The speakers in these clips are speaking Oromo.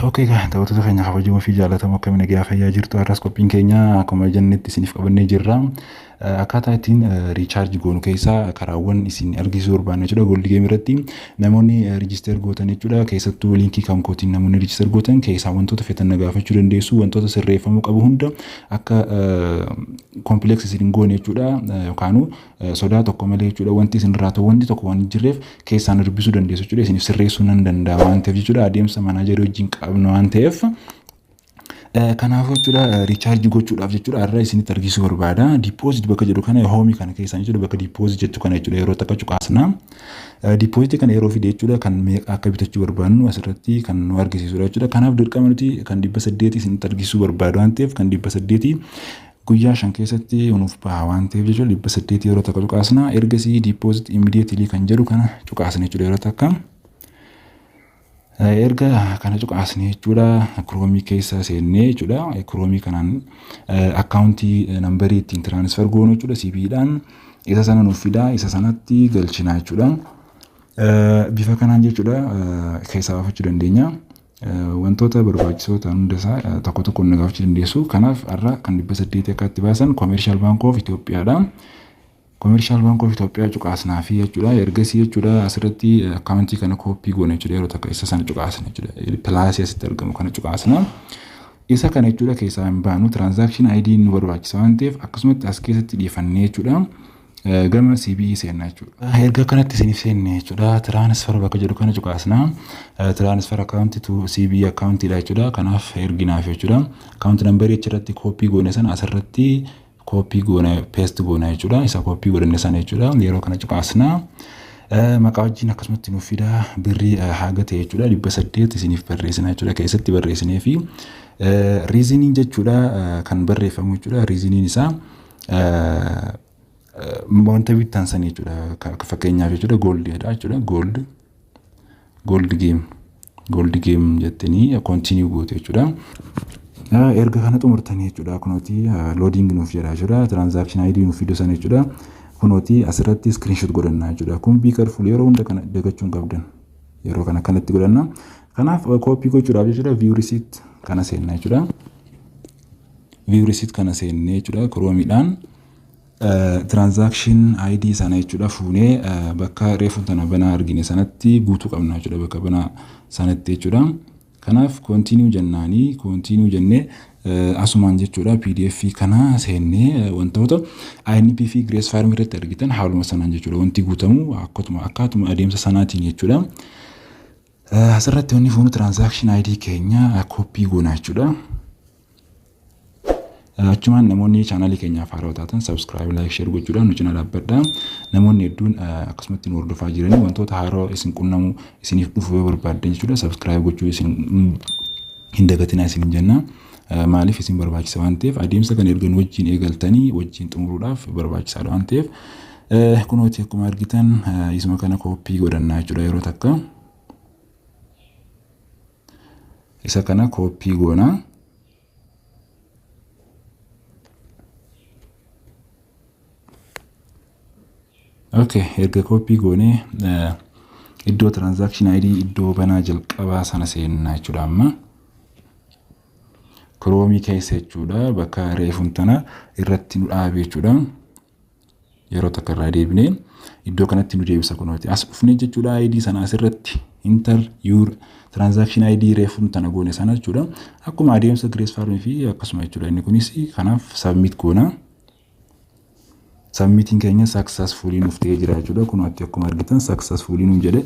Okay, egaa taphattoota keenya kabajamoo fi jaallatamoo, akkamiin nagaa fayyaa jirtu? Har'as qophiin keenya akkuma jennetti isiniif qabannee jirra. Akkaataa ittiin recharge goonu keessaa karaawwan isin argisuu barbaanne jechuudha. Gold Game irratti namoonni register gootan jechuudha. Keessattuu linkii kan kootiin namoonni register gootan keessaa wantoota feetan na gaafachuu dandeessu. Wantoota sirreeffamuu qabu hunda akka complex isin hin goone jechuudha. Yookaanuu sodaa tokko malee jechuudha. Wanti isin irraa ta'u wanti tokko waan hin jirreef keessaan na dubbisuu dandeessu jechuudha. Isiniif sirreessuu nan danda'a waan ta'eef jechuudha. Adeemsa managerii wajjin qabnu waan ta'eef. Kanaafuu jechuudha, recharge gochuudhaaf jechuudha, har'a isinitti argisuu barbaada. Deposit bakka jedhu kana, home kana keessaan jechuudha, bakka deposit jettu kana jechuudha, yeroo takka cuqaasna. Deposit kana yeroo fide jechuudha, kan meeqa akka bitachuu barbaannu asirratti kan nu argisiisudha jechuudha. Kanaaf dirqama nuti kan 800 isinitti argisuu barbaadu waan ta'eef, kan 800 guyyaa 5 keessatti nuuf baha waan ta'eef jechuudha, 800 yeroo takka cuqaasna. Ergasii deposit immediately kan jedhu kana cuqaasna jechuudha yeroo takka. Erga kana cuqaasne jechuudha, Chrome keessa seennee jechuudha, Chrome kanaan account numberii ittiin transfer goonu jechuudha, CBEdhaan isa sana nuuf fidaa, isa sanatti galchina jechuudha. Bifa kanaan jechuudha keessaa baafachuu dandeenya. Wantoota barbaachisoo ta'an hunda isaa tokko tokko nu gaafachuu dandeessu. Kanaaf har'a kan 800 akka itti baasan Commercial Bank of Ethiopiaadha. Commercial Bank of Ethiopia cuqaasnaa fi jechuudha. Ergasii jechuudha, asirratti accountii kana copy goone jechuudha, yeroo takka isa sana cuqaasna jechuudha. Plusii asitti argamu kana cuqaasna. Isa kana jechuudha keessaa hin baanu, transaction ID nu barbaachisa waan ta'eef akkasumatti as keessatti dhiifannee jechuudha. Gama CBE seenna jechuudha. Erga kanatti isiniif seenne jechuudha, transfer bakka jedhu kana cuqaasna. Transfer account to CBE accountiidha jechuudha. Kanaaf erginaaf jechuudha. Account numberii achirratti copy goone sana asirratti copy goone, paste goona jechuudha. Isa copy godhanne sana jechuudha. Yeroo kana cuqaasna. Maqaa wajjin akkasumatti nuuf fida, birrii haga ta'e jechuudha, 800 isiniif barreessina jechuudha. Keessatti barreessinee fi reasoniin jechuudha kan barreeffamu jechuudha. Reasoniin isaa wanta bittan san jechuudha. Fakkeenyaaf jechuudha, goldiidha jechuudha. Gold game, gold game jettanii continue gootu jechuudha. Erga kana xumurtanii jechuudha, kunooti loading nuuf jedha jechuudha. Transaction ID nuuf fidu sana jechuudha. Kunooti asirratti screenshot godhanna jechuudha. Kun be careful, yeroo hunda kana dagachuu hin qabdan. Yeroo kana kanatti godhanna. Kanaaf copy gochuudhaaf jechuudha, view receipt kana seenna jechuudha. View receipt kana seennee jechuudha, Chromeiidhaan transaction ID sana jechuudha fuunee bakka reefu tana banaa argine sanatti guutuu qabna jechuudha, bakka banaa sanatti jechuudha. Kanaaf continue jennaanii, continue jennee asumaan jechuudha PDF kana seennee wantoota INP fi Grace Farm irratti argitan haaluma sanaan jechuudha wanti guutamu akkatuma akkaatuma adeemsa sanaatiin jechuudha. Asirratti wanni fuunu transaction ID keenya copy goona jechuudha. Achumaan namoonni channelii keenyaaf haarawaa taatan subscribe, like, share gochuudhaan nu cina dhaabbadha. Namoonni hedduun akkasumatti nu hordofaa jiranii wantoota haarawaa isin qunnamu isiniif dhufu yoo barbaaddan jechuudha, subscribe gochuu isin hin dagatinaa isin jenna. Maaliif isin barbaachisa waan ta'eef, adeemsa kana erga nu wajjin eegaltanii wajjin xumuruudhaaf barbaachisaadha waan ta'eef, kunooti akkuma argitan isuma kana copy godhannaa jechuudha yeroo takka. Isa kana copy goonaa. Okay, erga copy goonee iddoo transaction ID, iddoo banaa jalqabaa sana seennaa jechuudha amma. Chrome keessa jechuudha, bakka reefuun tana irratti nu dhaabe jechuudha. Yeroo takka irraa deebinee iddoo kanatti nu deebisa kunooti. As dhufnee jechuudha, ID sana asirratti enter your transaction ID reefuun tana goone sana jechuudha. Akkuma adeemsa Grace Farm fi akkasuma jechuudha inni kunis, kanaaf submit goona. Submitiin keenya successfully nuuf ta'ee jira jechuudha. Kunooti akkuma argitan successfully nuuf jedhe,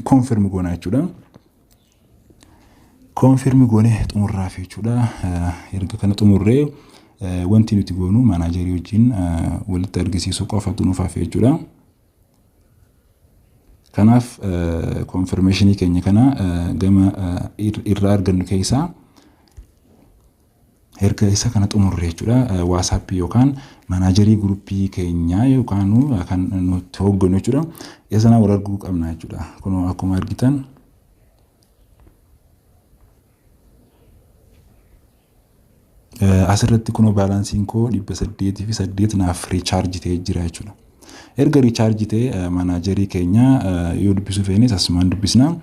confirm goona jechuudha. Confirm goone xumurraaf jechuudha. Erga kana xumurree wanti nuti goonu managerii wajjin walitti argisiisuu qofatu nuuf hafe jechuudha. Kanaaf confirmationii keenya kana gama irraa argannu keessaa erga isa kana xumurre jechuudha, WhatsAppii yookaan managerii groupii keenyaa yookaan kan nuti hoogganu jechuudha. Isa sana wal arguu qabna jechuudha. Kun akkuma argitan asirratti kunoo balanceiin koo 808 naaf recharge ta'ee jira jechuudha. Erga recharge ta'e manager keenya yoo dubbisuu feenes asumaan dubbisna.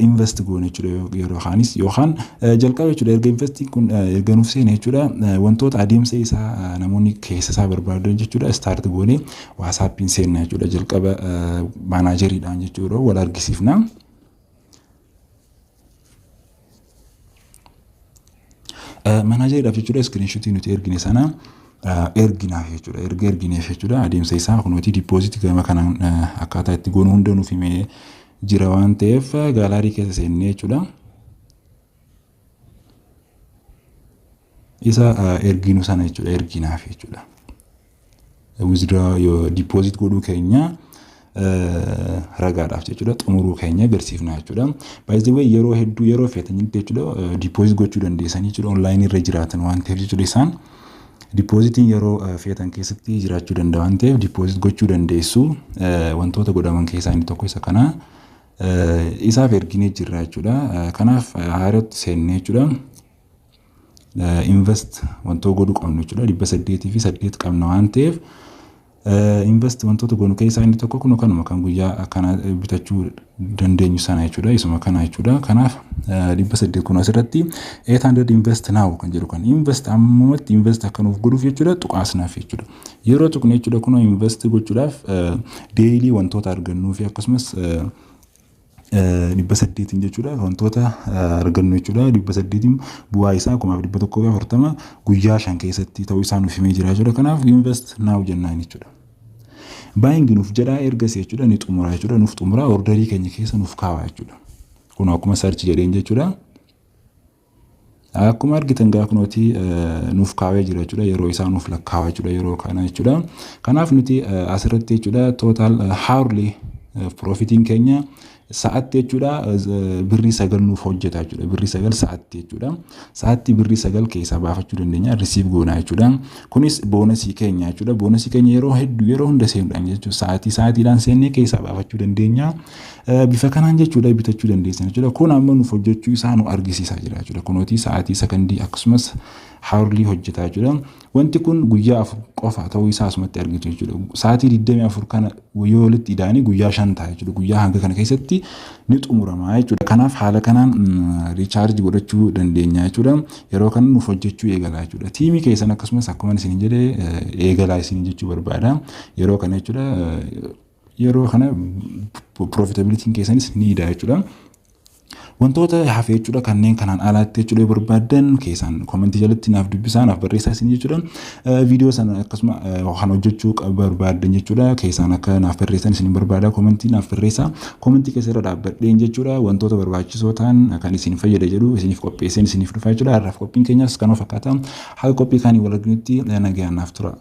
Invest goone jechuudha yeroo kaanis yookaan jalqaba jechuudha. Erga investiin kun erga nuuf seene jechuudha, wantoota adeemsa isaa namoonni keessa isaa barbaadan jechuudha, start goone WhatsAppiin seenna jechuudha, jalqaba manageriidhaan jechuudha wal argisiifna. Manageriidhaaf jechuudha screenshotii nuti ergine sana erginaaf jechuudha. Erga ergineef jechuudha, adeemsa isaa kunuuti deposit gama kanaan akkaataa itti goonu hunda nuuf himee jira waan ta'eef, gallery keessa seennee jechuudha. Isa erginu sana jechuudha erginaaf jechuudha. Withdraw yoo deposit godhuu keenya ragaadhaaf jechuudha, xumuruu keenya agarsiifna jechuudha. By the way, yeroo hedduu yeroo feetanitti jechuudha deposit gochuu dandeessanii jechuudha, online irra jiraatan waan ta'eef jechuudha. Isaan depositiin yeroo feetan keessatti jiraachuu danda'a waan ta'eef deposit gochuu dandeessu. Wantoota godhaman keessaa inni tokko isa kana. Isaaf erginee jirra jechuudha. Kanaaf haaratti seennee jechuudha. Invest wantoota godhuu qabnu jechuudha. 808 qabna waan ta'eef, invest wantoota goonu keessaa inni tokko kun kanuma kan guyyaa kana bitachuu dandeenyu sana jechuudha. Isuma kana jechuudha. Kanaaf 800 kun asirratti 800 invest now kan jedhu kan invest ammumatti invest akka nuuf godhuuf jechuudha tuqaasnaaf jechuudha. Yeroo tuqne jechuudha, kun invest gochuudhaaf daily wantoota argannuu fi akkasumas 800n jechuudha wantoota argannu jechuudha. 800n bu'aa isaa 1140 guyyaa 5 keessatti ta'uu isaa nuuf himee jira jechuudha. Kanaaf invest now jennaan jechuudha. Buying nuuf jedhaa, ergasii jechuudha ni xumura jechuudha, nuuf xumura, orderii keenya keessa nuuf kaawaa jechuudha. Kun akkuma search jedheen jechuudha. Akkuma argitan gaa kunooti nuuf kaawee jira jechuudha, yeroo isaa nuuf lakkaawaa jechuudha yeroo kana jechuudha. Kanaaf nuti asirratti jechuudha total hourly profitiin keenya sa'aatti jechuudha birrii 9 nuuf hojjeta jechuudha. Birrii 9 sa'aatti jechuudha. Sa'aatti birrii 9 keessaa baafachuu dandeenya, receive goonaa jechuudha. Kunis bonusii keenya jechuudha. Bonusii keenya yeroo hedduu yeroo hunda seenuudhaan jechuudha. Sa'aatii sa'aatiidhaan seennee keessaa baafachuu dandeenya. Bifa kanaan jechuudha bitachuu dandeessan jechuudha. Kun amma nuuf hojjechuu isaa nu argisiisaa jira jechuudha. Kunootii sa'aatii, sakandii akkasumas hourly hojjetaa jechuudha. Wanti kun guyyaa 4 qofa ta'uu isaa asumatti argitu jechuudha. Sa'aatii 24 kana yoo walitti ida'anii guyyaa 5 ta'a jechuudha. Guyyaa hanga kana keessatti ni xumurama jechuudha. Kanaaf haala kanaan recharge godhachuu dandeenya jechuudha. Yeroo kana nuuf hojjechuu eegala jechuudha. Teamii keessan akkasumas akkuma isin jedhee eegalaa isin jechuu barbaada. Yeroo kana jechuudha, yeroo kana profitabilityn keessanis ni ida jechuudha. Wantoota hafe jechuudha kanneen kanaan alaatti jechuudha yoo barbaaddan keessaan commentii jalatti naaf dubbisaa, naaf barreessaa isin jechuudha. Viidiyoo sana akkasuma kan hojjechuu barbaaddan jechuudha keessaan akka naaf barreessan isin barbaada, commentii naaf barreessaa. Commentii keessa irra dhaabbadheen jechuudha wantoota barbaachisoo ta'an kan isin fayyada jedhu isiniif qopheesseen isiniif dhufa jechuudha. Har'aaf qophiin keenyas kanuma fakkaata. Haga qophii kaanii wal arginutti nagayaan naaf tura.